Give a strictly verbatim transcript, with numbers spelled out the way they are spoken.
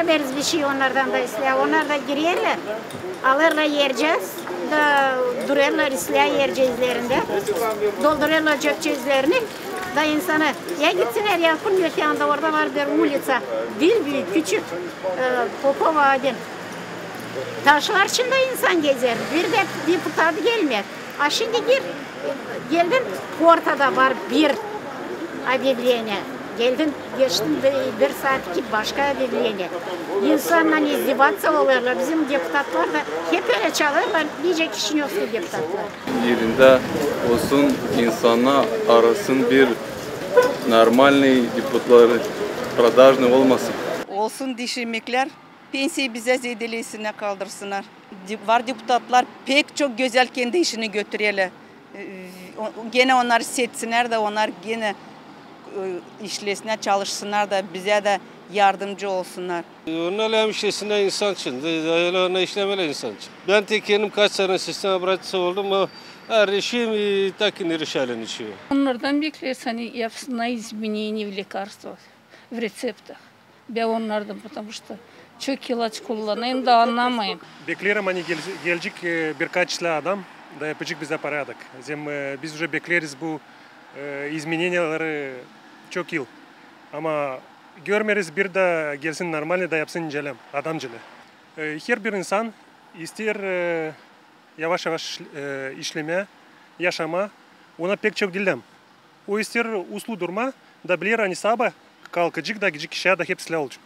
Vereriz bir şey onnardan da islää. Onnar da girerlär, alêrlar ercez, da durêrlar islää ercezlerindä, doldurêrlar cöpcezlerini, da insanı, ya gitsinnär yapın öteyanda, orada var bir uliţa, diil büük, küçük, e, Popova adın. Taşlar içindä insan gezer, bir dä deputat gelmää. A şindi gir, geldin, ortada var bir объявление. Geldin, geçtin bir, bir saat ki başka объявление. İnsannan издеваться olêrlar. Bizim deputatlar da hep ölä çalêrlar, nicä Kişinövskii deputatlar. Yerindä olsun, insannar arasın bir нормальный deputatları, продажный olmasın. Olsun diişirmeklär, pensiya bizä zeedelesinär, kaldırsınnar. De-, var deputatlar pek çok gözäl kendi işini götürerlär. E, o-, genä onnarı seçsinnär dä, onnar genä, e, işlesinnär, çalışsınnar da bizä dä yardımcı olsunnar. Onnar hem işlesinnär insan için, de, de, öyle onnar işlemeeli insan için. Bän tä kendim kaç sene sistem обращаться oldum, ama her işim, e, так и не решали ничего. Onnardan bekleeriz, ani yapsınnar изменения в лекарствах, в рецептах. Bän onnardan, потому что çok ilaç kullanêrım da annamayım. Bekleerim, ani gel-, gelecek, e, birkaç islää adam da yapacek bizä порядок. Zerä, e, biz уже bekleeriz bu, e, изменениялары çok yıl. Ama görmeeriz bir dä gelsin нормальный da yapsın nicä lääzım, adamcılı. E, herbir insan isteer, e, yavaş-yavaş, e, işlemää, yaşamaa, ona pek çok diil lääzım. O isteer uslu durmaa, da biler, ani sabaa kalkacek da gidecek işä da hep islää olacek.